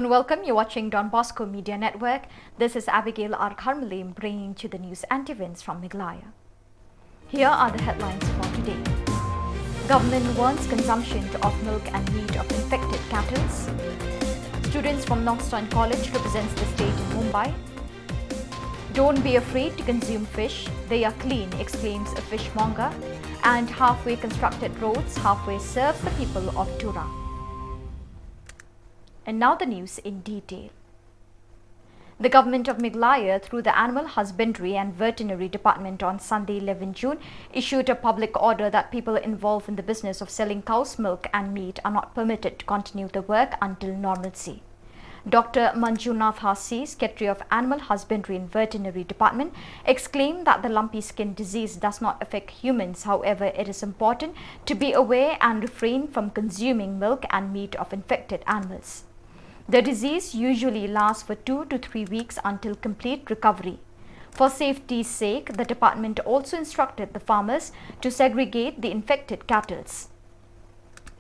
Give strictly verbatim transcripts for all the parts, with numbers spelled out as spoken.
Welcome, you're watching Don Bosco Media Network. This is Abigail R Kharmalim bringing to the news and events from Meghalaya. Here are the headlines for today. Government warns consumption of milk and meat of infected cattle. Students from Nongstoin College represents the state in Mumbai. Don't be afraid to consume fish. They are clean, exclaims a fishmonger. And halfway constructed roads, halfway serves the people of Tura. And now the news in detail. The government of Meghalaya, through the Animal Husbandry and Veterinary Department, on Sunday, eleven June, issued a public order that people involved in the business of selling cow's milk and meat are not permitted to continue the work until normalcy. Doctor Manjunath Hasi, Secretary of Animal Husbandry and Veterinary Department, exclaimed that the lumpy skin disease does not affect humans. However, it is important to be aware and refrain from consuming milk and meat of infected animals. The disease usually lasts for two to three weeks until complete recovery. For safety's sake, the department also instructed the farmers to segregate the infected cattles.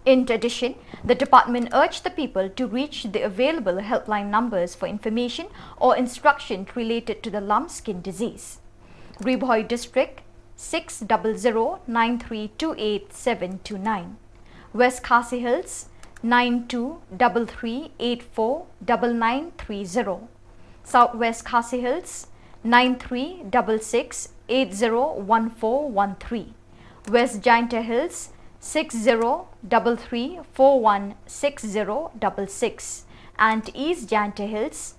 In addition, the department urged the people to reach the available helpline numbers for information or instruction related to the lump skin disease. Ri Bhoi District, six double zero nine three two eight seven two nine. West Khasi Hills, nine two double three eight four double nine three zero. South West Khasi Hills, nine three double six eight zero one four one three. West Jaintia Hills, six zero double three four one six zero double six, and East Jaintia Hills,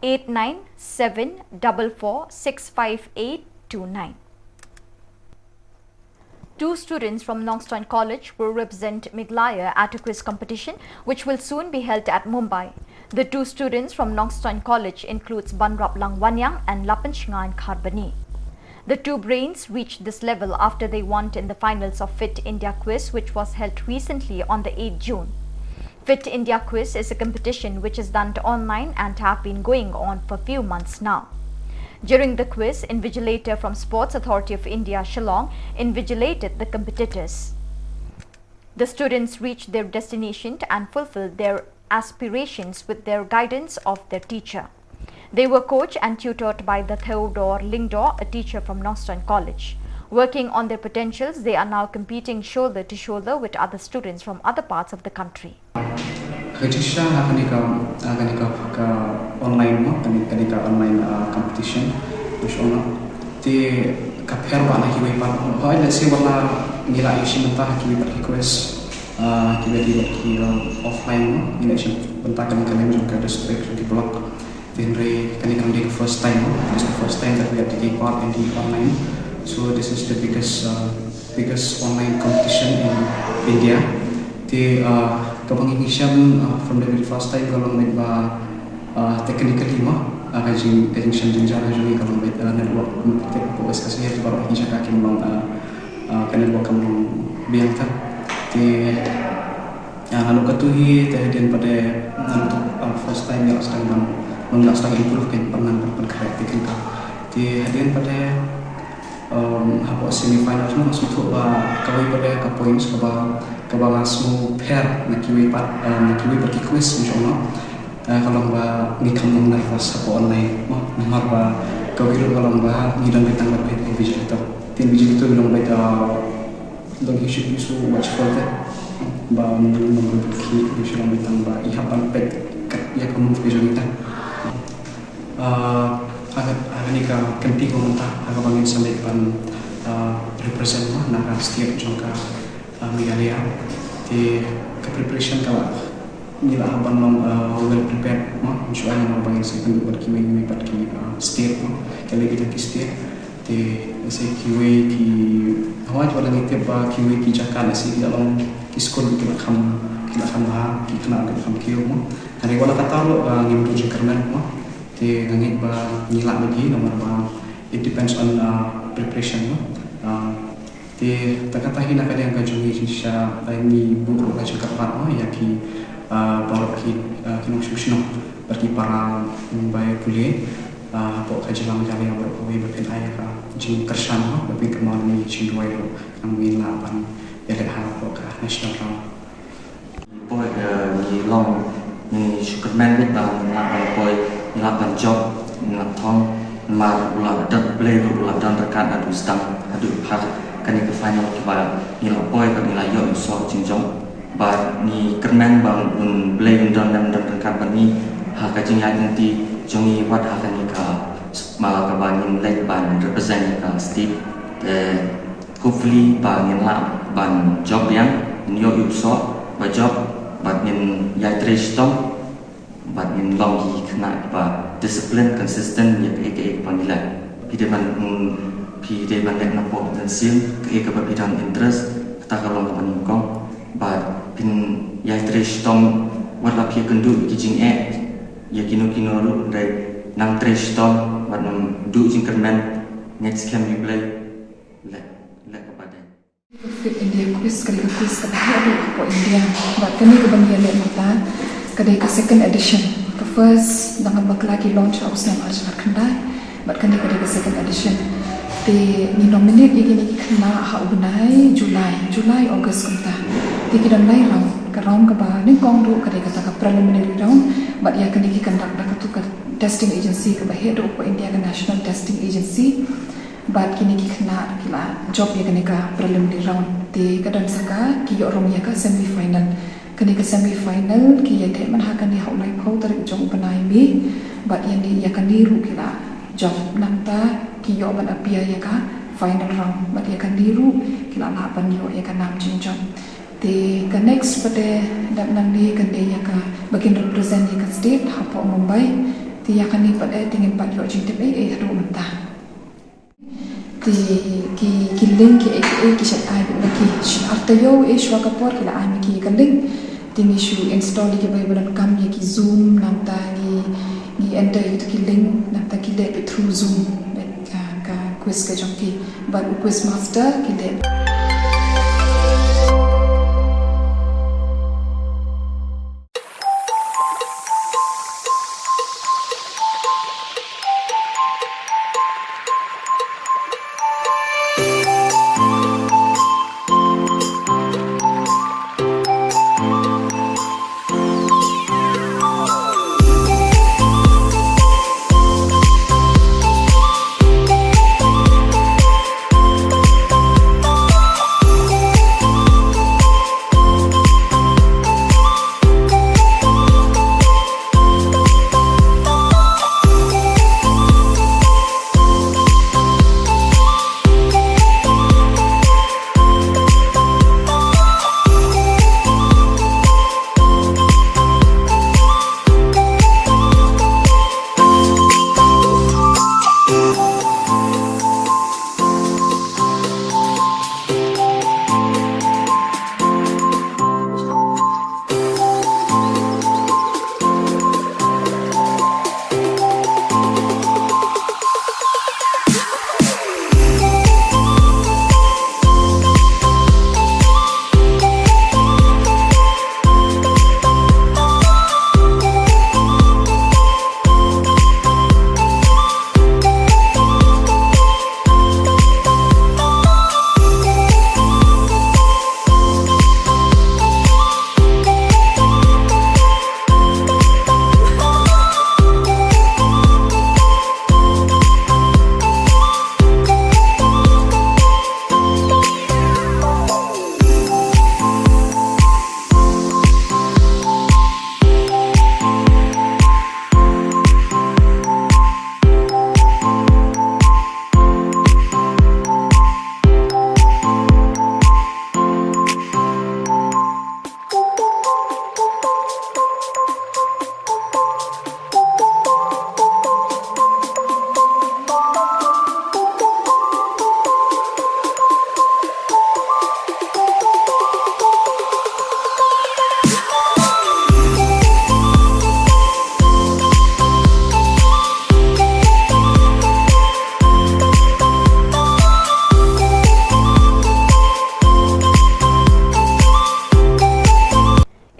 eight nine seven double four six five eight two nine. Two students from Nongstoin College will represent Meghalaya at a quiz competition which will soon be held at Mumbai. The two students from Nongstoin College includes Banraplang Wanniang and Lapan Shngain Kharbani. The two brains reached this level after they won in the finals of Fit India Quiz, which was held recently on the eighth June. Fit India Quiz is a competition which is done online and have been going on for few months now. During the quiz, invigilator from Sports Authority of India, Shillong, invigilated the competitors. The students reached their destination and fulfilled their aspirations with their guidance of their teacher. They were coached and tutored by the Theodore Lyngdoh, a teacher from Nongstoin College. Working on their potentials, they are now competing shoulder to shoulder with other students from other parts of the country. Ka jingshisha ha kane ka, ha kane ka, ka online mo, kane, kane ka online, ah, competition, ushona. Te ka pher bha na kiwei pat. Hooid, let's say, wat la ngi la ïashim bynta ha kiwei pat ki quiz, ah, kiwei pat ki, ah, offline mo, ngi la ïashim bynta kane ka lem jong ka district, jong ki block. Hynrei kane kan dei ka first time, no? This is the first time that we are taking part in the online. So this is the biggest, uh, biggest online competition in India. Te, uh, kaba ngi shem, uh, from the very first time ka long beit ba, uh, technically mo, uh, ka jing, ka jingshem jynjar ka jong ngi ka long beit, uh, network, te ka West Khasi Hills baroh hi jaka kim long, uh, uh, ka network kam long biang tam. Te, ah, naduh katu hi te hadien pat de, naduh tu, ah, first time ngi la sdang ban, ngi la sdang improve kein, ban nang ban pynkhreh te kein ka. Te hadien pat de, um, hapoh semi final, nga sngewthuh ba kawei pat de ka points kaba, kaba nga sngewpher na kiwei pat, um, na kiwei pat ki quiz, insha Allah. Ah, ka long ba ngi kham long nervous hapoh online mo, namar ba kawei ruh ka long ba ngi don beit tang bad invigilator. Te invigilator ngi long beit, ah, Dang hi shu, shu watchful te. Ba ym, ym, ym, ki, ki shu long beit tang ba i hap ban peit kat ïa ka move ka jong i te. Ah, ha ka, ha kane ka kynti kaba mynta, ha kaba ngin sa leit ban, ah, represent mo na ka state jong ka, ah, Meghalaya. Te ka preparation ka la, ngi la hap ban long, ah, well prepared mo. Shu ai namar ba ngin sa ïakynduh bad kiwei kiwei pat ki, ah, state mo. Ki leh ki state. Te lehse kiwei ki, hooid, wat la ngi tip ba kiwei ki jaka lehse ki la long ki skul ki la kham, ki la kham bha, ki khynnah ki la kham kiew mo. Hynrei wat la katta ruh, ah, ngim duh jingkyrmen mo. Te nga ngeit ba ngi lah beit hi namar ba it depends on, ah, preparation mo. Ah, te kata hi na ka liang ka jong ngi jingshisha, ah, ngi buh ruh ka jingkyrpad mo ïa ki, ah, baroh ki, ah, ki nongshong shnong bad ki para, mm, Mumbai pule. Ah, hapoh ka jylla Meghalaya baroh kawei ba phin ai ïa ka jingkyrshan mo, ba phin kynmaw ïa ngi, jingduwai ruh khnang ba ngin lah ban ïaleh hapoh ka national round. Poi, eh, ngi long Ngi shu kyrmen beit ba ngin lah ban poi, ngin lah ban jop, ngin lah thong, namar u la don, Blei ruh u la don ryngkat haduh sdang, haduh phar kane ka final, kiba ngi la poi bad ngi la ïoh ïa u soh jingjop. Bad ngi kyrmen ba un Blei un don lem, don ryngkat bad ngi ha ka jingïaid lynti jong ngi wat ha kane ka sma kaba ngin leit ban represent ïa ka state. Te hopefully ba ngin lah ban jop biang, ngin ïoh ïa u soh ba jop, bad ngin ïai trei shitom, bad ngin long ki khynnah ba discipline, consistent ïa kaei kaei kaba ngi leh. Phi dei ban, mm, phi dei ban leh na pop mynsiem, kaei kaba phi don interest, kata ka long kaba nyngkong. Bad phin ïai trei shitom, wat la phi ïakynduh ïa ki jingeh ïa kino kino ruh, hynrei nang trei shitom, wat nang duh jingkyrmen, ngeit skhem ïa u Blei, leh, leh kaba dei. Fit India Quiz ka dei ka quiz kaba heh bha hapoh India. Bad kane kaba ngi ïaleh mynta ka dei ka second edition. Ka first dang bakla ki launch ha u snem ar hajar khyndai. Bad kane ka dei ka second edition. Te ngi nominate ïa kine ki khynnah ha u bnai July, July, August kumta. Te ki don lai round. Ka round kaba nyngkong ruh ka dei kata ka preliminary round. Bad ïa kane ki conduct da katu ka testing agency kaba heh hapoh India, ka National Testing Agency. Bad kine ki khynnah ki la jop ïa kane ka preliminary round. Te ka don sa ka ki ïoh rung ïa ka semi final. Kane ka semi final ki ïaleh mynta ha kane ha u laiphew tarik jong u bnai May. Bad ïa kane, ïa kane ruh ki la jop, nangta ki ïoh ban appear ïa ka final round. Bad ïa kane ruh ki la lah ban ïoh ïa ka nam jingjop. Te ka next pat, dep nangne ka dei ïa kaba kin represent ïa ka state hapoh Mumbai. Te ïa kane pat te ngim pat ïoh jingtip ei ei haduh mynta. Te ki, ki link kiei kiei ki shait ai beit ma ki. Ar taïew eh shuwa ka por ki la ai ma ki ka link. Te ngi shu install ïa kiba donkam ïa ki Zoom, nangta ngi, ngi enter ïa ki link, nangta ki leh beit through Zoom beit, ah, ka quiz ka jong ki. Bad u quiz master ki leh.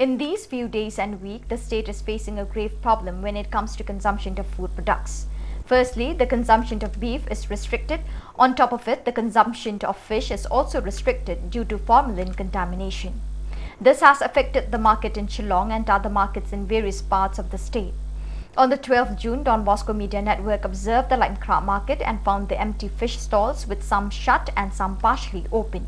In these few days and week, the state is facing a grave problem when it comes to consumption of food products. Firstly, the consumption of beef is restricted. On top of it, the consumption of fish is also restricted due to formalin contamination. This has affected the market in Shillong and other markets in various parts of the state. On the twelfth June, Don Bosco Media Network observed the Laitumkhrah market and found the empty fish stalls, with some shut and some partially open.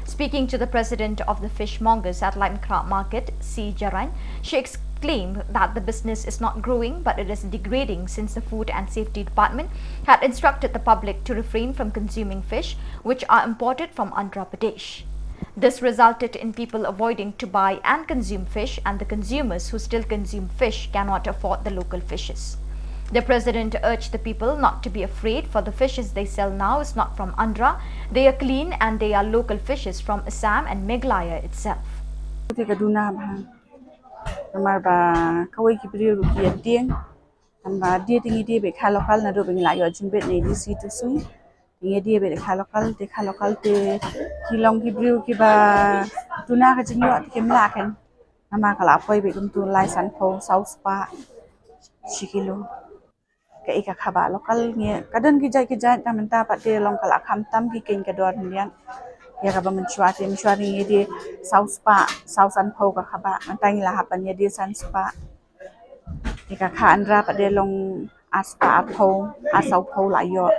Speaking to the president of the fishmongers at Laitumkhrah market, C Jarain, she exclaimed that the business is not growing but it is degrading, since the Food and Safety Department had instructed the public to refrain from consuming fish which are imported from Andhra Pradesh. This resulted in people avoiding to buy and consume fish, and the consumers who still consume fish cannot afford the local fishes. The president urged the people not to be afraid, for the fishes they sell now is not from Andhra. They are clean and they are local fishes from Assam and Meghalaya itself. Te ka duna bha. Namar ba kawei ki briew ruh ki ïatieng. Tang ba die te ngi die beit kha local naduh ba ngi la ïoh jingbit na D C Tursoi. Ngi die beit kha local, te kha local te ki long ki briew kiba duna ka jingïoh te kim lah kan. Namar ka la poi beit kumtu lai sanphew saw spah shi kilo. Ka i ka khaba local ngi ka don ki jait ki jait, ka mynta pat te long ka la kham tam ki keiñ ka dor hynliat. Ïa kaba mynshuwa te mynshuwa ngi die saw spah, saw sanphew ka khaba, mynta ngi la hap ban ïa die san spah. Ïa ka kha Andhra pat te long ar spah arphew, ar sawphew la ïoh.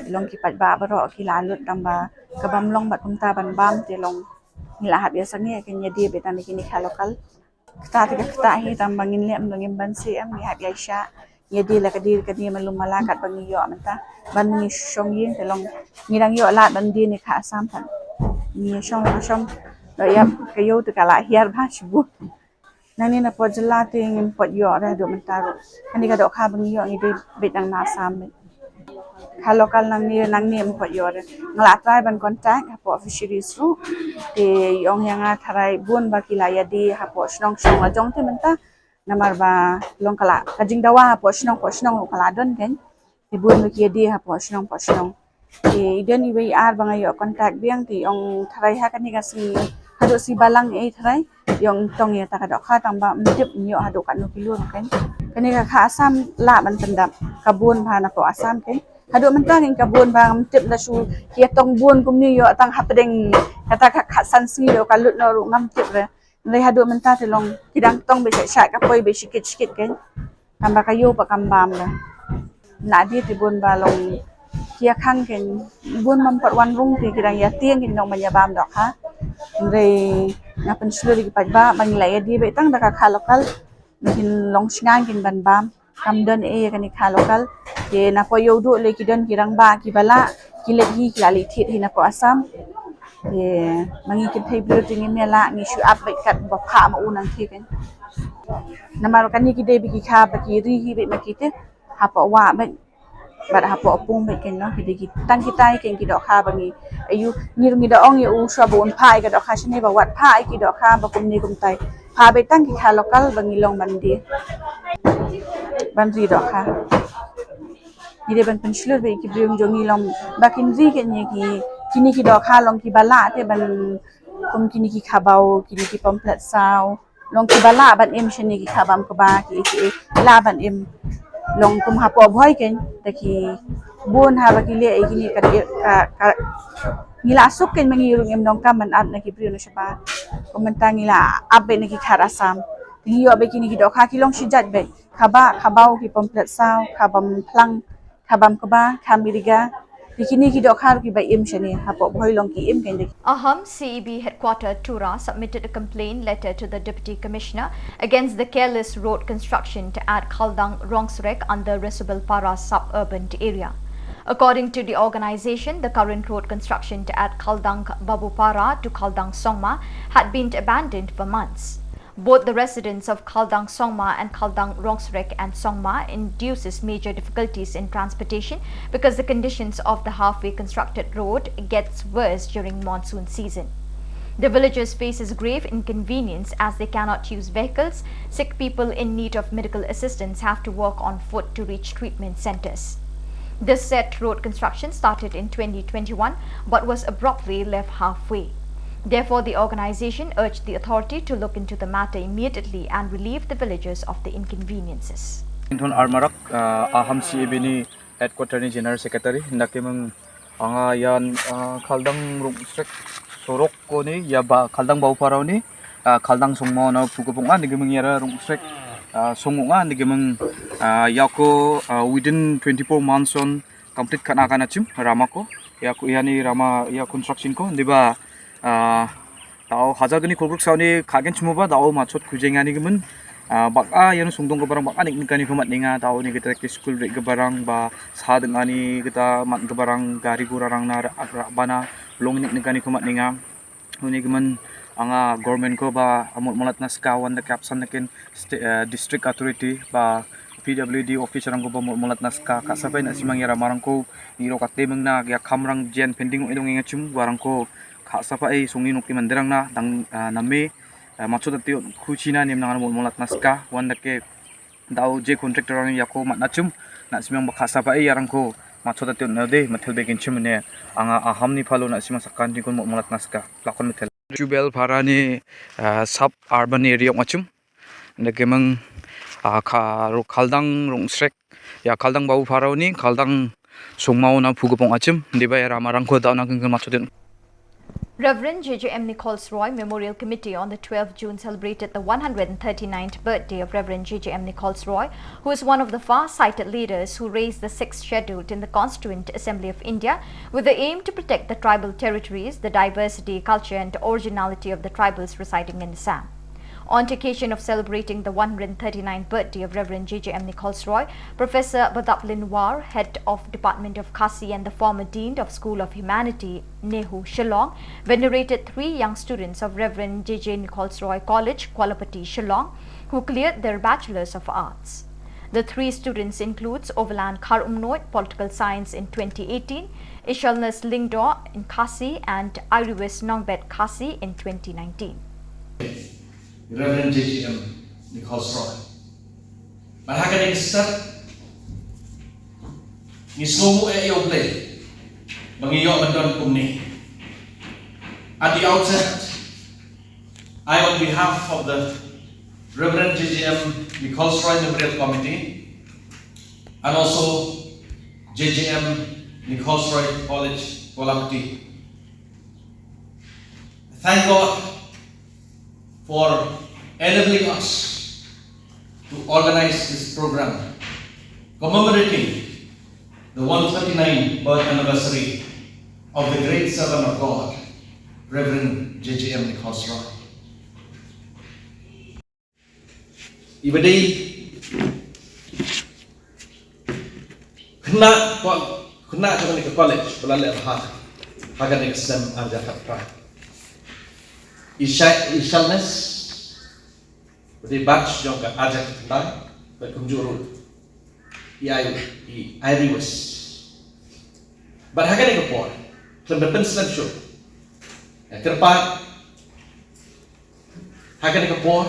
Long ki paidbah baroh ki la lut, tang ba ka bym long bad kumta ban bam te long ngi la hap ïa sangeh, kan ïa die beit tang da kine kha local. Kata te ka kata hi, tang ba ngin leh em dang im ban seh em, ngi hap ïa shah. Ïa die la ka die ka die malu mala katba ngi ïoh mynta. Ban ngi shong ïing te long ngi dang ïoh lad ban die ne kha Assam pat. Ngi shong la shong. Doh ïap ka ïew te ka la hiar bha shibun. Nangne na pdeng jylla te ngim pat ïoh re haduh mynta ruh. Kane ka dohkha ba ngi ïoh ngi die beit tang na Assam beit. Kha local nangne nangne ngim pat ïoh re. Nga la try ban contact hapoh fisheries ruh. Te ong ïa nga tharai bun ba ki la ïa die hapoh shnong shnong la jong te mynta. Namar ba long ka la ka jingdawa hapoh shnong poh shnong ruh ka la don kan. Te bun ba ki ïa die hapoh shnong poh shnong. Te i don iwei i ar ba nga ïoh contact biang, te i ong tharai ha kane ka sngi haduh sngi Balang ei tharai i ong tong ïa ta ka dohkha, tang ba ym tip ym ïoh haduh katno ki lur kan. Kane ka kha Assam lah ban pyndap, ka bun bha napoh Assam kan. Haduh mynta ngin ka bun bha, ngam tip da shu ïa tong bun kumne, ïoh tang hapdeng kata ka khatsan sngi ïoh ka lut noh ruh ngam tip re. Hynrei haduh mynta te long ki dang tong beit shah shah, ka poi beit shikit shikit kan. Tang ba ka ïew pat kam bam re. Na die te bun ba long ki ïa khang kan, bun bym pat wan rung te ki dang ïa tieng, kin ong ban ïa bam dohkha. Hynrei nga pynshlur ïa ki paidbah ba ngi la ïa die beit tang da ka kha local. Ba kin long shngain kin ban bam. Kam don ei ïa kane kha local. Te napoh Ïewduh lei ki don ki rangbah kiba lah, ki leit hi, ki la leit thied hi napoh Assam. Te ma ngi kynthei briew te ngim ïa lah, ngi shu ap beit katba phah ma u nangthie kan. Namar kane ki dei beit ki kha ba ki ri hi beit ma ki te hapoh wah beit bad hapoh pung beit kan, long ki dei ki tang kitai kan ki dohkha ba ngi, aiu, ngi ruh ngi da ong ïa u shuwa ba un phah ïa ka dohkha shane ba wat phah ïa ki dohkha ba kumne kumtai. Phah beit tang ki kha local ba ngi long ban die, ban ri dohkha. Ngi dei ban pynshlur beit ki briew jong ngi long ba kin ri kan ïa ki, kine ki dohkha long kiba lah te ban kum kine ki khabaw, kine ki pomfret saw. Long kiba lah ban im shane ki kha bam kba ki, ki lah ban im. Long kum hapoh Bhoi kan, da ki bun haba ki leh ïa kine ka, ka, ka, ngi la suk kan ma ngi ruh ngim donkam ban ap na ki briew na shabar. Kum mynta ngi la ap beit na ki khar Assam. Ngi ïoh beit kine ki dohkha ki long shi jait beit. Khabah, khabaw, ki pomfret saw, kha bam phlang, kha bam kba, kha miriga. Te kine ki dohkha ruh kiba im shane, hapoh Bhoi long ki im kan de. Ahom C E B headquarter Tura submitted a complaint letter to the Deputy Commissioner against the careless road construction to add Khaldang Rongsrek under Resubelpara suburban area. According to the organization, the current road construction to add Khaldang Babupara to Khaldang Songma had been abandoned for months. Both the residents of Khaldang Songma and Khaldang Rongsrek and Songma induces major difficulties in transportation because the conditions of the halfway constructed road gets worse during monsoon season. The villagers faces grave inconvenience as they cannot use vehicles. Sick people in need of medical assistance have to walk on foot to reach treatment centers. This said road construction started in twenty twenty-one but was abruptly left halfway. Therefore, the organization urged the authority to look into the matter immediately and relieve the villagers of the inconveniences. Inthon Armarak, uh, Aham C A B ni headquarter ni general secretary, nda kemeng anga yan, uh, Khaldang Rongsrek sorok ko ni, ya ba Khaldang Babupara ni, Ah, Khaldang Songmo na Phugaponga, nigi meng yara rung srek. Ah, Songonga, nigi meng, ah, yako, ah, within twenty-four months on complete kana kana chim, Ramako. Yako, yani Rama, ya construction ko, diba, ah, tao hajar gani kuruk sauni kagen chimo ba, tao machot kujeng yani gemen. Ah, bak a, yanu sungdong ke barang bak anik nikani kumat ninga, tao ni kita ke school rek ke barang ba, sa dengani kita mat ke barang, gari gura rang na, ra, ra, bana, long nik nikani kumat ninga. Uni kemen anga government ko ba amut mulat naska wan da kapsan da ken sti-, eh, district authority ba P W D office rang ko ba amut mulat naska ka sapai na simang yara marang ko iro ka temeng na ya kamrang jen pending idong inga chum warang ko ka sapai sungi nuk iman derang na dang, eh, name, eh, maksud ati kuchina nim nang amut mulat naska wan da ke Dau je contractor rang yako mat na chum, na simang bakha sapa e yarang ko, mat sota tiun na de, mat helbe kin chum ne, anga aham ni phalo na simang sakan jingkun mo mulat naska, lakon metel. Jubel para ni, ah, sub urban area ma chum, ne kemang, ah, kha ro Khaldang rung srek, ya Khaldang bau para ni, Khaldang sungmau na Phugapong achim, di ba ya rama rang ko dau na kin mat sota tiun. Reverend J J M Nichols Roy Memorial Committee on the twelfth June celebrated the one hundred thirty-ninth birthday of Reverend J J M Nichols Roy, who is one of the far-sighted leaders who raised the sixth schedule in the Constituent Assembly of India with the aim to protect the tribal territories, the diversity, culture and originality of the tribals residing in Assam. On occasion of celebrating the one hundred thirty-ninth birthday of Reverend J J M Nichols Roy, Professor Badap Linwar, head of Department of Khasi and the former Dean of School of Humanity, NEHU, Shillong, venerated three young students of Reverend J J Nichols Roy College, Kualapati, Shillong, who cleared their Bachelors of Arts. The three students includes Overland Kharumnoit, Political Science in twenty eighteen, Ishalnas Lyngdoh in Khasi, and Iriwis Nongbet, Khasi in twenty nineteen. Reverend J J M Nichols Roy. Bad ha kane ka step ngi sngewbha ïa U Blei ba ngi ïoh ban don kumne. At the outset, I, on behalf of the Reverend J J M Nichols Roy Memorial Committee and also J J M Nichols Roy College, Kualapati, thank God for enabling us to organize this program commemorating the one thirty-nine birth anniversary of the great servant of God, Reverend J J M Nichols Roy. Iba dei khynnah, khynnah jong kane ka college ba la leh bha ha kane ka snem ar hajar khatphra. Isha, Ishalnes ba dei batch jong ka ar hajar khatkhyndai bad kumjuh ruh i Iriwis. Bad ha kane ka por khlem da pynslem shuh, nga kyrpad ha kane ka por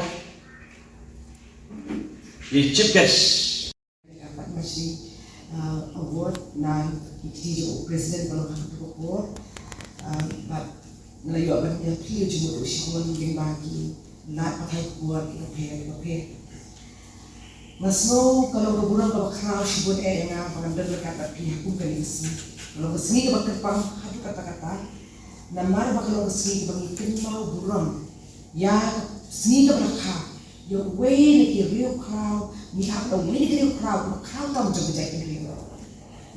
ïa i chief guest. Ka Padma Shri, uh, Award na i kti jong u President ba long ha kato ka por, uh, bad nga la ïoh ban ïa plie jingmut ruh shibun lyngba ki lad pathai khubor kiba pher kiba pher. Nga sngew ka long ka burom kaba khraw shibun eh ïa nga ba ngan don ryngkat bad phi ha kum kane ka sngi. Ka long ka sngi kaba kyrpang haduh katta katta. Namar ba ka long ka sngi kaba ngi kynmaw burom ïa ka sngi kaba la kha ïa uwei na ki riewkhraw, ngi hap na uwei na ki riewkhraw kaba khraw tam jong ka jaitbynriew.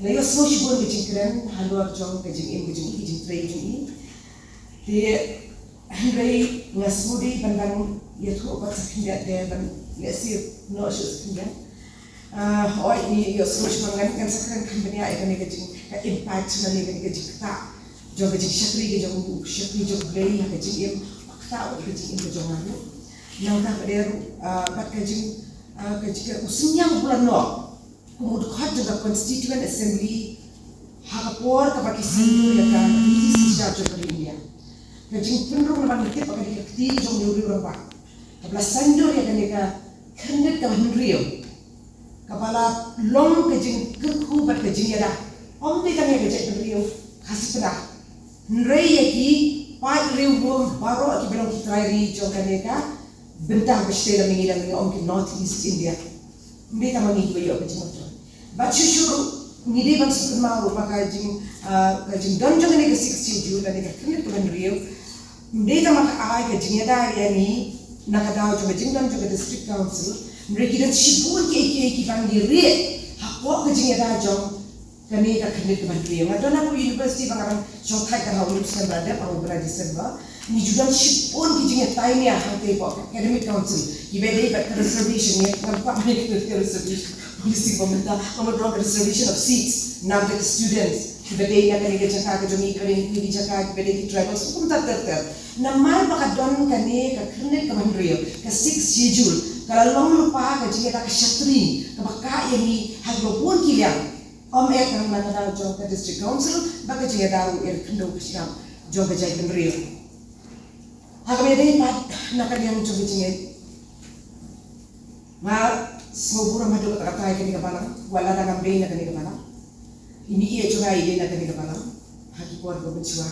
Nga ïohsngew shibun ka jingkren halor jong ka jingim ka jong i, ka jingtrei ka jong i. Te hynrei nga sngewdei ban dang ïathuh pat sa khyndiat, te ban lehse noh shuh sa khyndiat. Ah, hooid, ngi ïohsngew shuh ba ngan, ngan sa kren kham bniah ïa kane ka jing, ka impact lane kane ka jingktah jong ka jingshakri ka jong u, shakri jong U Blei ha ka jingim, ba ktah ïa ka jingim ka jong nga ruh. Nangta pat de ruh, ah, bad ka jing, ah, ka jing, ka u synñiang u la noh kum u dkhot jong ka Constituent Assembly ha ka por kaba ki seng ïa ka British India jong ka ri India. Ka jingpynrung namar ngi tip ba ka dei ka kti jong u riew rangbah. Kaba la saiñdur ïa kane ka khyrnit kaba hynriew, kaba la long ka jingkyrkhu bad ka jingïada ym dei tang ïa ka jaitbynriew Khasi Pyndah, hynrei ïa ki paid riewlum baroh kiba long ki trai ri jong kane ka bynta ba shisha, lane ngi, lane ngi ong ki North East India. Ym dei tang ma ngi kiba ïoh ka jingmyntoi. Bad shuh shuh ruh ngi dei ban sngewkynmaw ruh ba ka jing, ah, ka jingdon jong kane ka Sixth Schedule, kane ka khyrnit kaba hynriew, ym dei tang ma ka ai ka jingïada ïa ngi Na ka daw jong ka jingdon jong ka District Council, hynrei ki don shibun kiei kiei kiba ngi rieh hapoh ka jingïada jong kane ka khyrnit kaba hynriew. Nga don hapoh University ba nga dang shongthait ha u September, dep ha u bnai December. Ngi ju don shibun ki jingïatai nia hangtei hapoh ka Academic Council kiba dei bad ka reservation, ngam kwah ban ïa ka reservation policy ba mynta, ka mut ka reservation of seats, namar ka students kiba dei na kane ka jaka ka jong ngi, kiba dei na kane ka jaka, kiba dei ki tribals, kumta ter ter. Namar ba ka don kane ka khyrnit kaba hynriew, ka Sixth Schedule, ka la long lypa ka jingïada ka shatri kaba kah ïa ngi ha kiba bun ki liang. Ym eh tang na ka daw jong ka District Council, bad ka jingïada ruh ïa ka khyndew ka shyiap jong ka jaitbynriew. Ha kaba ïadei pat na ka liang jong ka jingngeit, nga sngewburom haduh katta katta ïa kane ka balang, wat lada ngam dei na kane ka balang. I mei i jong nga i dei na kane ka balang ha ki por ba mynshuwa.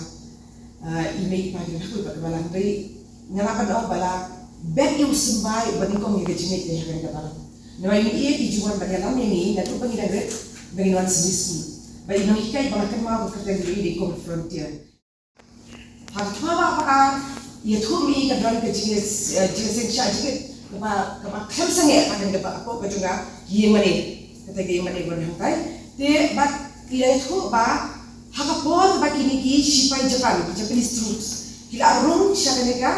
Ah, i mei i pa ki dei na kane ka balang, hynrei nga lah ban ong ba la bad ïa u symbai uba nyngkong ïa ka jingngeit ha kane ka balang. Namar i mei i ju wan ban ïalam ïa ngi naduh ba ngi dang rit ba ngin wan Sunday school. Ba i nonghikai ba nga kynmaw ba kyrteng i dei Kong Frontier. Ha ka thma ba ar, ïathuh ma i ka don ka jing, eh, jingseng sha jingit kaba, kaba khlem sangeh ha kane ka ba, hapoh ka jong ka ïing mane. Kata ka ïing mane ba don hangtai. Te bad i la ïathuh ba ha ka por ba kine ki shipai Japan, ki Japanese troops, ki la rung sha kane ka,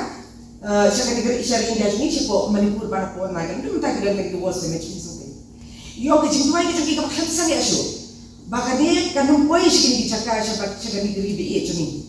eh, sha kane ka, sha India jong ngi, shapoh Manipur bad hapoh Nagaland, mynta ki don kane ka war cemetery jong ki. Ïoh ka jingduwai ka jong ki kaba khlem sangeh shuh. Ba kane kan ym poi sha kine ki jaka, sha ba, sha kane ka ri ba ïeit jong ngi.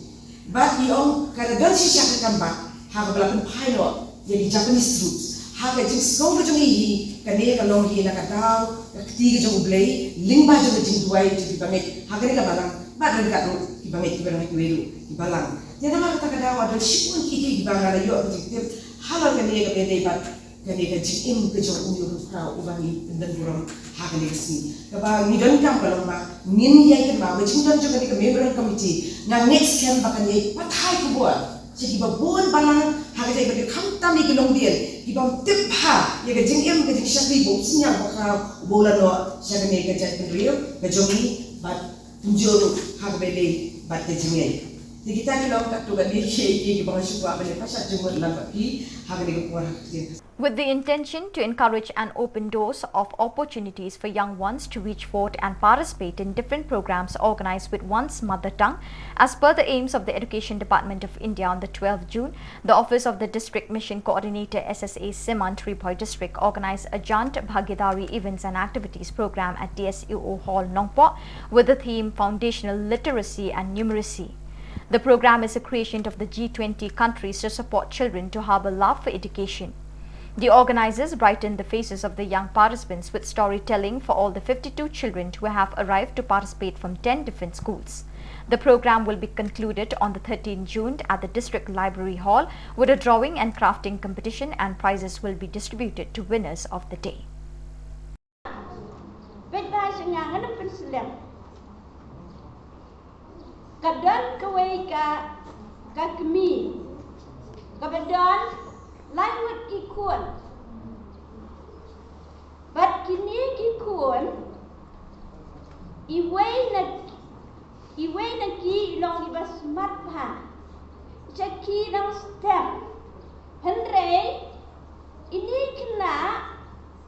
Bad i ong ka la don shisha ka kam ba ha kaba la pynphai noh ïa ki Japanese troops. Ha ka jingsngew ka jong i hi, kane ka long hi na ka daw ka kti ka jong U Blei lyngba jong ka jingduwai jong ki bangeit ha kane ka balang, bad ryngkat ruh ki bangeit kiba don ha kiwei ruh ki balang. Te namar kata ka daw, don shibun kiei kiei kiba nga la ïoh ka jingtip halor kane kaba ïadei bad kane ka jingim ka jong une u riew khraw uba ngi pyndon burom ha kane ka sngi. Kaba ngi donkam ka long ba ngin ïai kynmaw ba jingdon jong kane ka memorial committee, nga ngeit skhem ba kan ïai pathai khubor sha kiba bun balang ha ka jaka ba khamtam ïa ki longdien kiba ym tip bha ïa ka jingim ka jingshakri ba u synñiang bakhraw uba u la noh sha kane ka jaitbynriew ka jong ngi, bad kumjuh ruh ha kaba ïadei bad ka jingngeit. Te kita ki long katto katne kiei kiei kiba nga shu kwah ban ïa pynshai jingmut lang bad phi ha kane ka por ha ka ktien. With the intention to encourage and open doors of opportunities for young ones to reach forth and participate in different programs organized with one's mother tongue, as per the aims of the Education Department of India, on the twelfth June, the Office of the District Mission Coordinator, S S A, Simant, Ri Bhoi District, organized a Jant Bhagidari Events and Activities program at D S E O Hall, Nongpoh, with the theme Foundational Literacy and Numeracy. The program is a creation of the G twenty countries to support children to have a love for education. The organizers brightened the faces of the young participants with storytelling for all the fifty-two children who have arrived to participate from ten different schools. The program will be concluded on the thirteenth June at the District Library Hall with a drawing and crafting competition, and prizes will be distributed to winners of the day. Bad ba sha nga ngan pynslem. Ka don kawei ka, ka kmie kaba don lai ngut ki khun. Bad kine ki khun, iwei na, iwei na ki i long iba smat bha. Sha ki dang step. Hynrei ine i khynnah,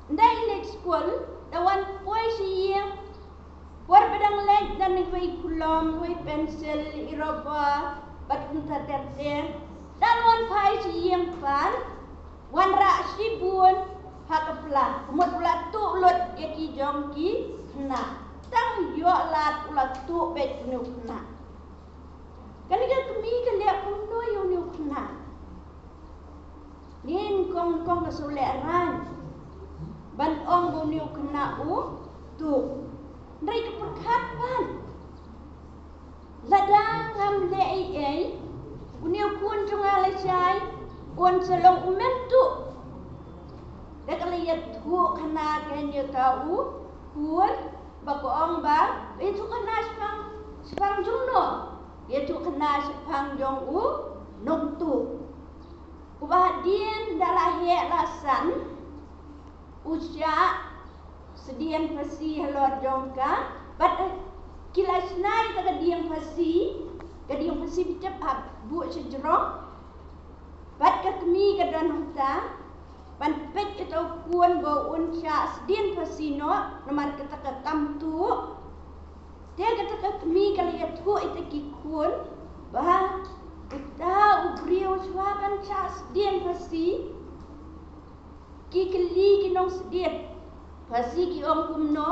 ynda i leit skul, da wan poi sha ïing, por ba dang leit, don iwei i kulom, iwei i pensil, i rubber, bad kumta ter ter. Da wan phai sha ïing pat, wanrah shibun ha ka pla, ka mut u la tuh lut ïa ki jong ki khynnah. Tang ïoh lad u la tuh beit une u khynnah. Kane ka kmie ka leh kumno ïa une u khynnah? Ngin kong kong ka shu leh rang ban ong ba une u khynnah u tuh. Hynrei ka pyrkhat pat, lada ngam leh ei ei, une u khun jong nga lashai un sa long u mynta. Da ka la ïathuh khana ka hynñiew ta u khun, ba ka ong ba ïathuh khana shaphang, shaphang jong no? Ïathuh khana shaphang jong u nongtuh. Uba hadien da la heh la san, u shah sdien phasi halor jong ka, bad, eh, ki la shna ïa ka dieng phasi, ka dieng phasi ba tep ha buh shajrong. Bad ka kmie ka don hangta, ban peit ïa uta u khun ba un shah sdien phasi noh, namar kata ka kam tuh. Te kata ka kmie ka la ïathuh ïa kita ki khun, ba uta u briew shuwa ban shah sdien phasi, ki kylli ki nongsdien phasi ki ong kumno,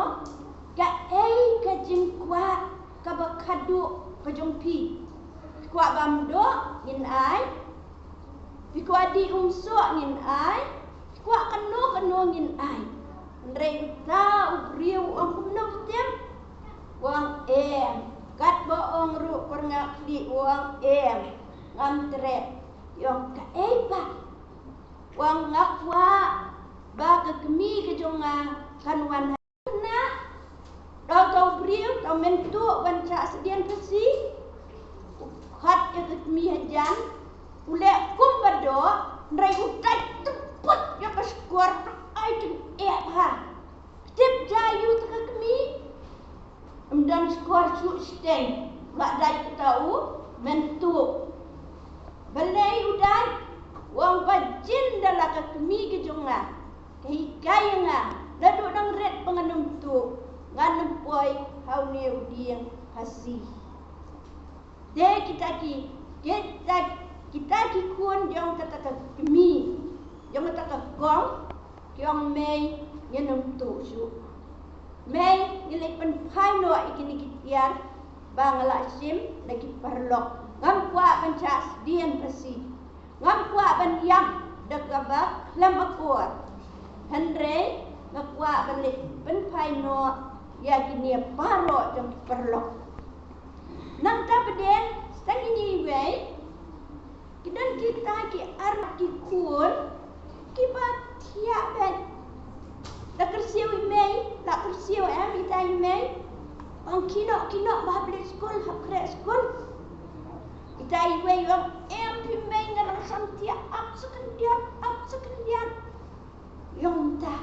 kaei ka jingkwah kaba khadduh ka jong phi? Phi kwah bam doh, ngin ai. Phi kwah dih umsoh, ngin ai. Phi kwah kano kano, ngin ai. Hynrei uta u briew u ong kumno, phi tip? U ong em. Katba ong ruh u parnga khlieh, u ong em. Ngam treh. Ki ong kaei pat? U ong nga kwah ba ka kmie ka jong nga kan wan ha khynnah. Da uta u briew, uta u mynta u ban shah sdien phasi, u khot ïa ka kmie hajan, u leh kumba doh, hynrei u dait tymput ïa ka shkor, ai tyngeh bha. Tip jaiu ta ka kmie? Ym don shkor shuh shiteng, u la dait uta u mynta. Balei u dait? U ong ba jin da la ka kmie ka jong nga ka hikai ïa nga, naduh nang rit ba ngan ym tuh, ngan ym poi ha une u dieng phasi. Te kita ki, kita, kita ki khun jong kata ka kmie, jong kata ka kong, ki ong mei, ngin ym tuh shuh. Mei, ngi leit pynphai noh ïa kine ki tiar ba nga la shim na ki paralok. Ngam kwah ban shah sdien phasi. Ngam kwah ban ïap da kaba khlem akor. Hynrei nga kwah ban leit pynphai noh ïa kine baroh jong ki paralok. Nangta pat de, sa kine iwei, ki don kita ki arngut ki khun kiba thiah beit. La kyrsiew i mei, la kyrsiew em ita i mei. Ong kino kino ba hap leit skul, hap khreh skul. Ita iwei ong em phi mei, nga dang sham thiah, ap sa khyndiat, ap sa khyndiat. Ïong ta.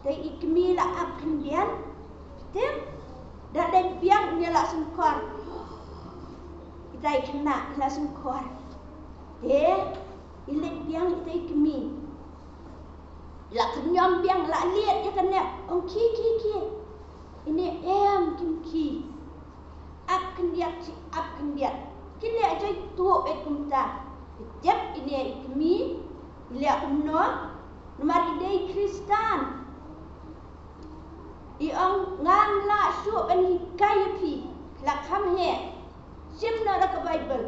Te i kmie la ap khyndiat. Te da dei biang ïa la sngewkhor. Ita i khynnah la sngewkhor. Te i leit biang ita i kmie. La khñium biang, la liat ïa ka nep. Ong khie khie khie. Ine em kim khie. Ap khyndiat shi ap khyndiat. Ki leh jaituh beit kumta. Ki tip ine i kmie i leh kumno. Namar i dei Khristan. I ong ngam lah shuh ban hikai ïa phi. La kham heh. Shim noh da ka Baibl.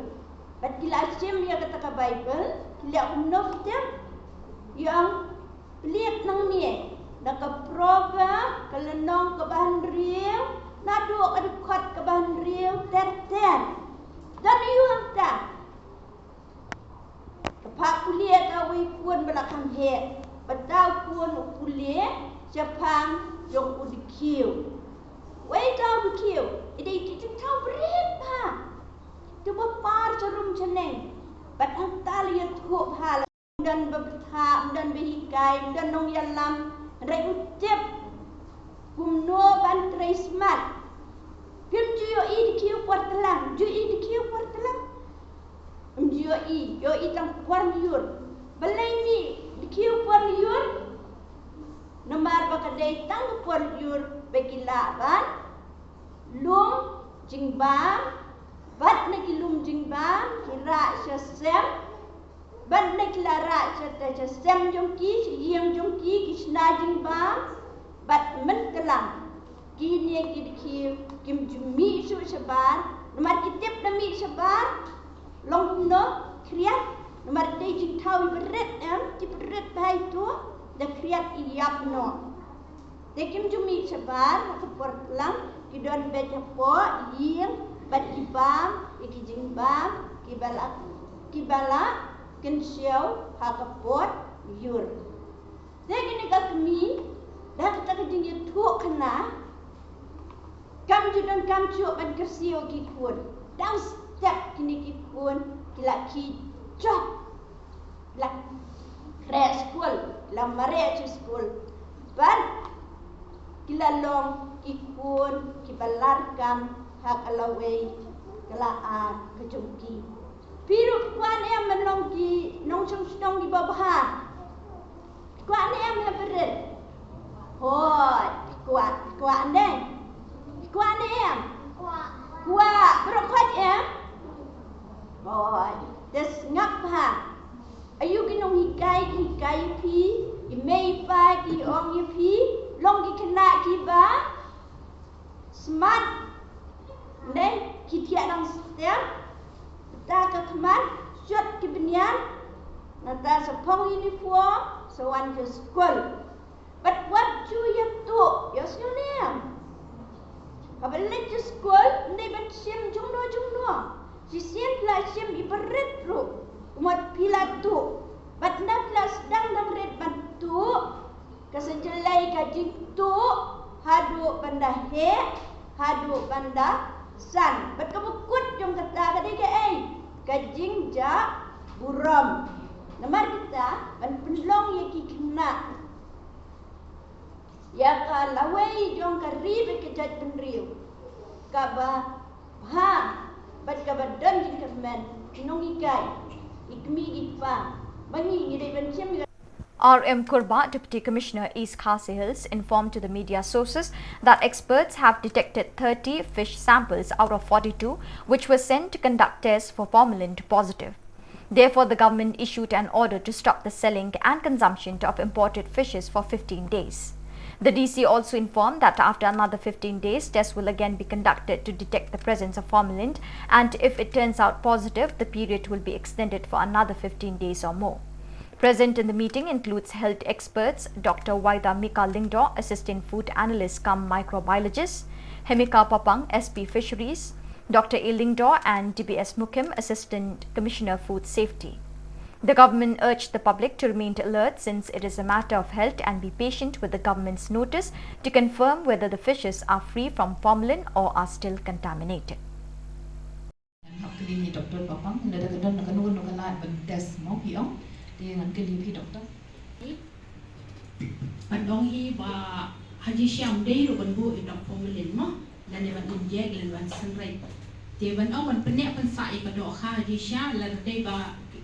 Bad ki la shim ïa kata ka Baibl. Ki leh kumno ki tip. I ong Plie nangne na ka Proverb ka lynnong kaba hynriew, naduh ka dkhot kaba hynriew ter ter. Don aiu hangta? Ka phah pule ïa uwei u khun ba la kham heh, bad uta u khun u pule shaphang jong u dkhiew. Wei uta u dkhiew, i dei i jingthaw bret bha. Te ba par sharum shaneng, bad hangta la ïathuh bha. Ym don ba bthah, ym don ba hikai, ym don nongïalam, hynrei u tip kumno ban trei smat. Phim ju ïohi dkhiew por tlang, ju ïohi dkhiew por tlang. Ym ju ïohi, ïohi tang por lyiur. Balei ngi dkhiew por lyiur? Namar ba ka dei tang ka por lyiur ba ki lah ban lum jingbam, bad na ki lum jingbam ki rah sha sem. Bad na ki la rah sha, sha sem jong ki, sha ïing jong ki, ki shna jingbam, bad mynta lang kine ki dkhiew kim ju mih shuh shabar, namar ki tip da mih shabar long kumno, khriat, namar dei jingthaw iba rit em, ki ba rit bha ito, da khriat i ïap noh. Te kim ju mih shabar ha ka por tlang, ki don beit hapoh ïing bad ki bam ïa ki jingbam kiba la, kiba la kynshew ha ka por lyiur. Te kane ka kmie, da kata ka jingïathuhkhana, kam ju donkam shuh ban kyrsiew ki khun. Dang step kine ki khun ki la khie jop. La khreh skul, la mareh sha skul. Bad ki la long ki khun kiba larkam ha ka lawei ka la ar ka jong ki. Phi ruh phi kwah ne em ban long ki nongshong shnong kiba bha? Phi kwah ne em ha barit? Hooid, phi kwah, phi kwah ne? Phi kwah ne em? Kwah. Baroh khoit em? Hooid. Te sngap bha. Aïu ki nonghikai ki hikai ïa phi, ki mei pa ki ong ïa phi, long ki khynnah kiba smart. Ne, ki thiah dang step. Kata ka khmat, shut ki bniat. Nangta sa phong uniform, sa wan ka skul. Bad wat ju ïa tuh, ïa sngew ne em? Haba leit ka skul, ne ban shim jongno jongno. Shisien phi la shim i barit ruh. Kumut phi la tuh. Bad na phi la sdang dang rit ban tuh. Ka sa jlei ka jingtuh haduh ban da heh, haduh ban da san. Bad kaba kut jong kata ka dei kaei? Ka jingjah burom. Namar kata ban pynlong ïa ki khynnah ïa ka lawei jong ka ri bad ka jaitbynriew kaba bha bad kaba don jingkyrmen, ki nonghikai, ki kmie ki kpa, ba ngi ngi dei ban shim ïa ka R M Kurbah, Deputy Commissioner East Khasi Hills, informed to the media sources that experts have detected thirty fish samples out of forty-two, which were sent to conduct tests for formalin, positive. Therefore, the government issued an order to stop the selling and consumption of imported fishes for fifteen days. The D C also informed that after another fifteen days, tests will again be conducted to detect the presence of formalin, and if it turns out positive, the period will be extended for another fifteen days or more. Present in the meeting includes health experts Doctor Waida Mika Lyngdoh, Assistant Food Analyst cum Microbiologist, Hemika Papang, S P Fisheries, Doctor A Lyngdoh, and D B S Mukim, Assistant Commissioner Food Safety. The government urged the public to remain alert since it is a matter of health and be patient with the government's notice to confirm whether the fishes are free from formalin or are still contaminated. Ngan hap kylli ïa i Doctor Papang, lada ka don kano kano ka lad ban test mo phi ong, te ngan kylli phi Doctor. Ban ong hi ba ha jingshisha ym dei ruh ban buh ïa u doh formalin mo, lane ban inject lane ban synreit. Te ban ong ban pynneh pynsah ïa ka dohkha ha jingshisha, lada dei ba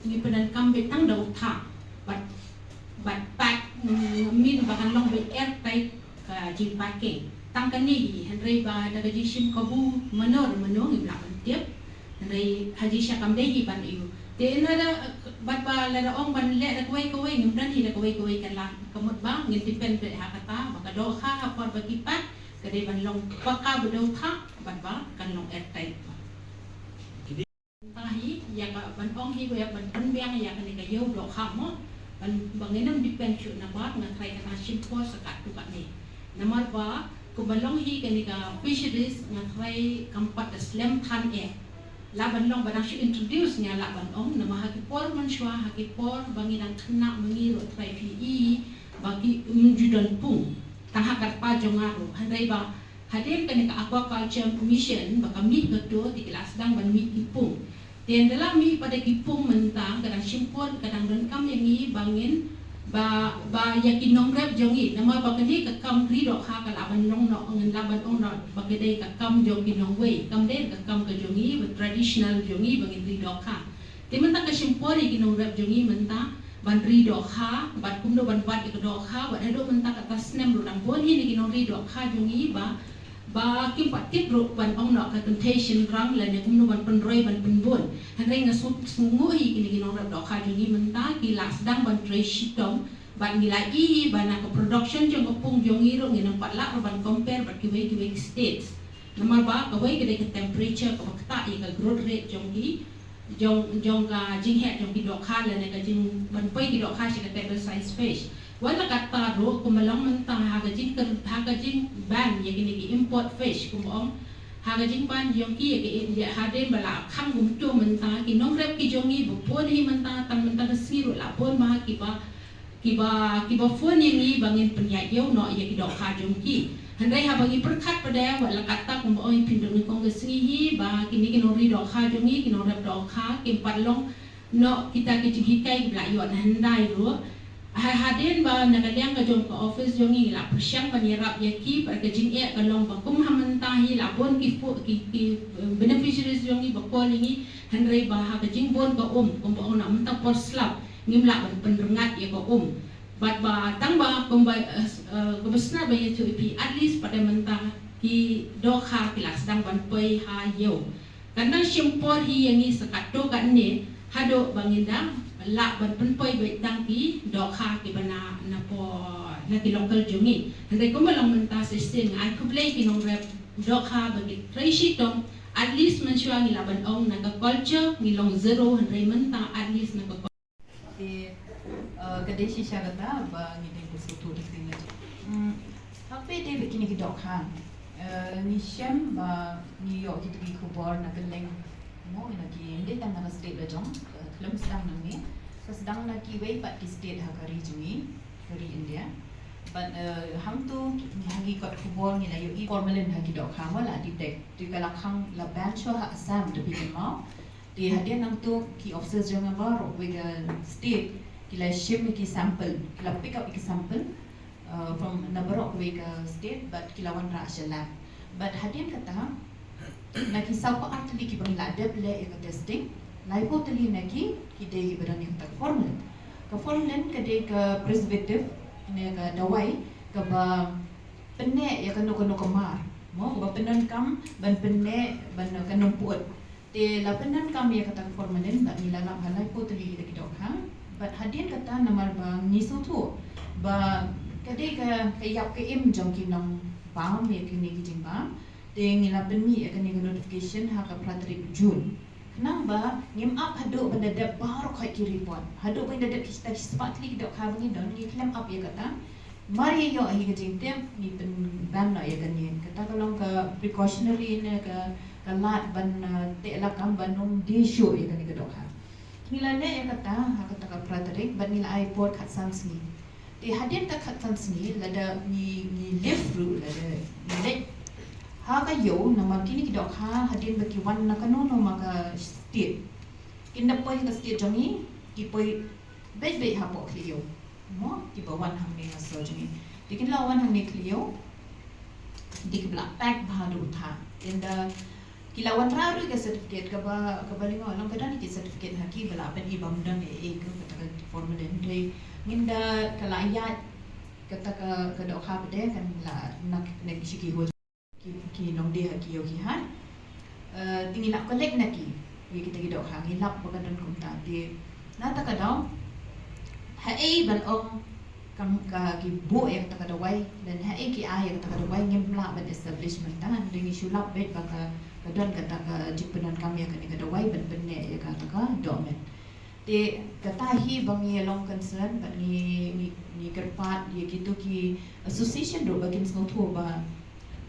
ngi pyndonkam beit tang da u thah bad, bad pack, mm, min ba kan long beit airtight ka jingpacking. Tang kane hi, hynrei ba da ka jingshim kabu mano re mano ngim lah ban tip. Hynrei ha jingshisha kam dei hi ban ïoh. Te lada, bad ba lada ong ban leh da kawei kawei, ngim don hi da kawei kawei ka lad, ka mut ba ngin depend beit ha kata ba ka dohkha ha por ba ki pack ka dei ban long paka ba da u thah bad ba kan long airtight. Mynta hi ïa ka ban ong hi ba ïa ban pynbiang ïa kane ka ïew dohkha mo, ban, ba ngin ym depend shuh na bar, nga tharai kata shim por sa katto katne. Namar ba kumba long hi kane ka fisheries, nga tharai kam pat da slem than eh. Lah ban long ba dang shu introduce, nga lah ban ong, namar ha ki por mynshuwa, ha ki por ba ngi dang khynnah ma ngi ruh, tharai phi i ba kim ju don pung, tang ha ka kyrpad jong nga ruh. Hynrei ba hadien kane ka aquaculture mission ba ka mih kato, te ki la sdang ban mih ki pung. Te ynda la mih pat da ki pung mynta, ka dang shim por, ka dang donkam ïa ngi ba ngin, ba, ba ïa ki nongrep jong ngi, namar ba kane ka kam ri dohkha ka lah ban long noh, ngin lah ban ong noh ba ka dei ka kam jong ki nongwei, kam dei ka kam ka jong ngi, ba traditional jong ngi ba ngin ri dohkha. Te mynta ka shim por ïa ki nongrep jong ngi mynta ban ri dohkha, bad kumno ban wad ïa ka dohkha, wat haduh mynta kata snem ruh dang bun hi na ki nongri dohkha jong ngi ba, ba kim pat tip ruh ban ong noh ka kynthei shynrang lane kumno ban pynroi ban pynbun. Hynrei nga sngew, sngewnguh hi kine ki nongrep dohkha jong ngi mynta ki la sdang ban trei shitom, bad ngi la i hi ba na ka production jong ka pung jong ngi ruh ngin ym pat lah ruh ban compare bad kiwei kiwei ki states. Namar ba kawei ka dei ka temperature kaba ktah ïa ka growth rate jong ki, jong, jong ka jingheh jong ki dohkha lane ka jing ban poi ki dohkha sha ka table size fish. Wat la katta ruh kumba long mynta ha ka jingkyrpad, ha ka jingban ïa kine ki import fish, kumba ong, ha ka jingban jong ki ïa ki, ïa hadien ba la khang kumto mynta ki nongrep ki jong ngi ba bun hi mynta, tang mynta ka sngi ruh la bun bha kiba kiba, kiba phone ïa ngi ba ngin pynïaid ïew noh ïa ki dohkha jong ki. Hynrei haba ngi pyrkhat pat de, wat la katta kumba ong i Phindut nyngkong ka sngi hi ba kine ki nongri dohkha jong ngi, ki nongrep dohkha, kim pat long noh kita ki jinghikai kiba la ïoh na hyndai ruh. Ha, hadien ba na ka liang ka jong ka office jong ngi la pyrshang ban ïarap ïa ki, bad ka jingeh ka long ba kum ha mynta hi la bun ki fu-, ki, ki, eh, beneficiaries jong ngi ba call ïa ngi, hynrei ba ha ka jingbun ka um, kum ba ong na mynta por slap, ngim lah ban pynrngat ïa ka um. Bad ba tang ba kum ba, eh, eh, ka ba sna ba ïathuh ïa phi, at least pat mynta ki dohkha ki la sdang ban poi ha ïew. Kan dang shim por hi ïa ngi sa katto katne, haduh ba ngin da lah ban pynpoi beit tang ki dohkha ki ba na, na por na ki local jong ngi. Hynrei kumba long mynta sa shisien, ai khublei ki nongrep dohkha ba ki trei shitom, at least mynshuwa ngi lah ban ong na ka culture ngi long zero, hynrei mynta at least na ka Te, uh, ka dei shisha kata ba ngi dei ba sngewthuh da ka dei. Hmm, hapdeng dei ba kine ki dohkha. Uh, ngi shem ba ngi ïoh kita ki khubor na kylleng, mo, na ki, ym dei tang na ka state la jong, uh, khlem sdang nangne. Ka sdang na kiwei pat ki state ha ka ri jong ngi, ka ri India. But, uh, hangto ha ki kot khubor ngi la ïohi formalin ha ki dohkha, mo, la detect. Te ka la khang la ban shuwa ha Assam, te phi kynmaw. Te hadien nangto ki officers jong nga baroh kawei ka state ki la shim ïa ki sample, ki la pick up ïa ki sample, uh, from na baroh kawei ka state, but ki la wanrah sha lab. But hadien kata, na ki saw phew ar tylli ki ba ngi la dep leh ïa ka testing, laiphew tylli na ki, ki dei ki ba don ïa kata ka formalin. Ka formalin ka dei ka preservative, ne ka dawai ka ba pynneh ïa kano kano ka mar, mo, ka ba pyndonkam ban pynneh ban ka nongpyut. Te la pyndonkam ïa kata ka formalin, bad ngi la lap ha laiphew tylli kita ki dohkha. Bad hadien kata namar ba ngi sngewthuh ba ka dei ka, ka ïap ka im jong ki nongbam ïa kine ki jingbam. Te ngi la pynmih ïa kane ka notification ha ka phra tarik June. Khnang ba ngim ap haduh ban da dep baroh khoit ki report. Haduh ban da dep kita ki spah tylli ki dohkha ba ngi don, ngi khlem ap ïa kata. Mar ïa ïoh hi ka jingtip, ngi pynban noh ïa kane. Kata ka long ka precautionary ne ka, ka lad ban, uh, teh lakam ban ym die shuh ïa kane ka dohkha. Ngi la leh ïa kata ha kata ka phra tarik, bad ngi la ai por khatsan sngi. Te hadien ka khatsan sngi, lada ngi, ngi lift ruh, lada ngi leit ha ka ïew, namar kine ki dohkha hadien ba ki wan na kano kano ma ka state, kin da poi ha ka state jong ngi, ki poi beit beit hapoh khlieh ïew. Mo, ki ba wan hangne ha sor jong ngi. Te kin la wan hangne khlieh ïew, te ki ba la pack bha haduh thah. Te ynda ki la wanrah ruh ka certificate, ka ba, ka ba lyngngoh long ka don ki certificate ha ki ba la pyni ba ym don ei ei ka, kata ka formalin. Te ngin da ka la ïaid kata ka, ka dohkha pat de kan la na, na shi ki hoi ki, ki nongdie ha ki ïew ki hat. Eh, te ngi la collect na ki ïa kita ki dohkha, ngi lap ba ka don kumta. Te na kata ka daw, haei ban ong kam ka ki buh ïa kata ka dawai, lane haei ki ai ïa kata ka dawai, ngim lah ban establish mynta, hynrei ngi shu lap beit ba ka, ka don kata ka jingpyndonkam ïa kane ka dawai ban pynneh ïa kata ka dohmet. Te kata hi ba ngi long concern, bad ngi, ngi, ngi kyrpad ïa kito ki association ruh ba kin sngewthuh ba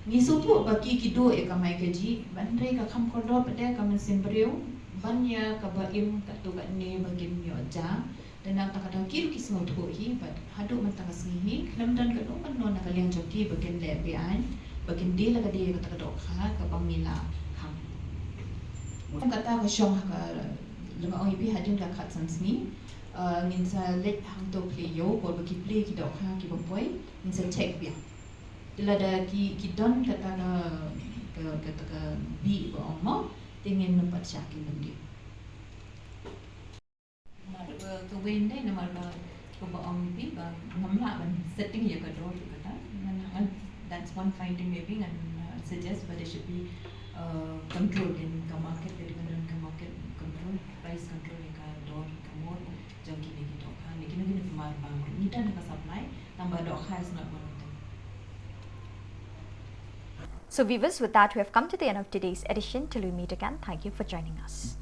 ngi sngewthuh ba ki, ki duh ïa ka kamai kajih, bad hynrei ka kham kordor pat de ka mynsiem briew ban ïa ka ba im katto katne ba kin ïoh jia. Te na kata ka daw ki ruh ki sngewthuh hi, bad haduh mynta ka sngi hi khlem don kano kano na ka liang jong ki ba kin leh be-aiñ, ba kin die la ka die ïa kata ka dohkha kaba ngi la khang. Kata ka shong ha ka, lada ong ïa phi hadien ka khatsan sngi, eh, ngin sa leit hangto khlieh ïew, por ba ki plie ki dohkha ki ba poi, ngin sa check biang. Te lada ki, ki don kata ka, ka, kata ka bih ba ong mo, te ngin ym pat shah ki mynta. Namar, eh, kawei nde namar ba, kaba ong phi ba ngam lah ban setting ïa ka dor ruh kata. Ngan, ngan, that's one finding maybe ngan, uh, suggest ba there should be, uh, control in ka market, lada ka don ka market control, price control ïa ka dor, ka mur jong kine ki dohkha, ne kine kine ki mar bam ruh. Ngi don ka supply, tangba dohkha is not one of them. So viewers, with that, we have come to the end of today's edition. Till we meet again, thank you for joining us.